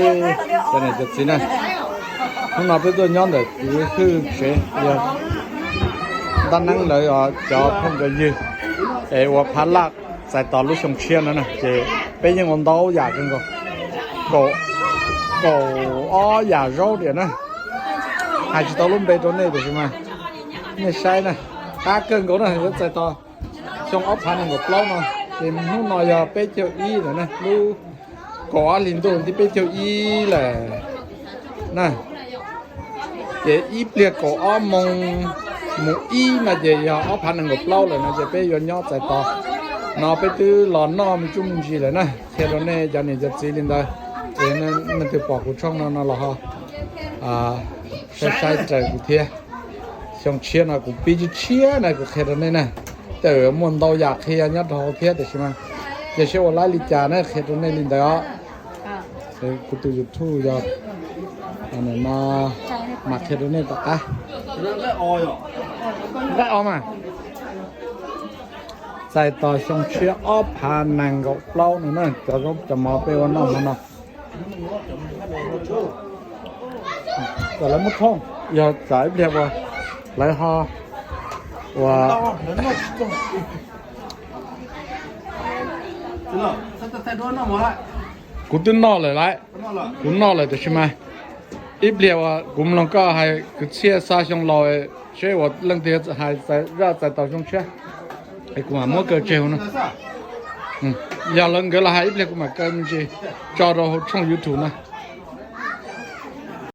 Cov niam cov txiv na, hnub no peb tuaj nyob ntawm kwv Hwj tsev, yog Ntab Neeb lawv cov phooj cov ywg es ua phab laj txais tos lub xyoo tshiab no na, ces peb yeej ua ntau yam kawg nkaus, kaum, kaum ob yam zaub diam na. Hais tsis tau lub npe rau nej tiam sis mas nej saib na, qab kawg nkaus na, yuav txais tos xyoo ob phav nees nkaum plaub no, ces hnub no yog peb caug ib lawm na, lub kaum ob hlis ntuj thib peb caug ib lawm na. Ces ib pliag kaum ob moos mus ib no ces yog ob phav nees nkaum plaub lawm no ces peb yuav nyob txais tos no, peb twb los noj me tub me ntsis lawm na. Qhia rau nej cov niam cov txiv li ntawd, es nej twg pom kuv tshooj no no los ho saib saib raws kuv thiab. Xyoo tshiab no kuv pib tshiab tshiab na, kuv qhia rau nej na. Tej zaum muaj ntau yam qhia nyob rau hauv thiab tiam sis mas cia seb ua laib li cas na, qhia rau nej li ntawd os. Kuv tus YouTube yog no, mas qhia rau nej tom qab. Nqaij o mas. Txais tos xyoo tshiab ob phav nees nkaum plaub no na, cov zaub cov mov peb ua noj hmo no. Kom lawv muab thooj, yog tsam ib pliag uas lawv ho uas kuv twb noj lawm lauj, kuv noj lawm tiam sis mas ib pliag uas kuv mloog koj hais kwv txhiaj xa xyoo laus seb uas leej twg hais zaj txais tos xyoo tshiab es kuv mam muab kaw tseg hauv no. Yog lawv nkawd los hais ib pliag kuv mam kaw me ntsis tso rau hauv tshooj YouTube na.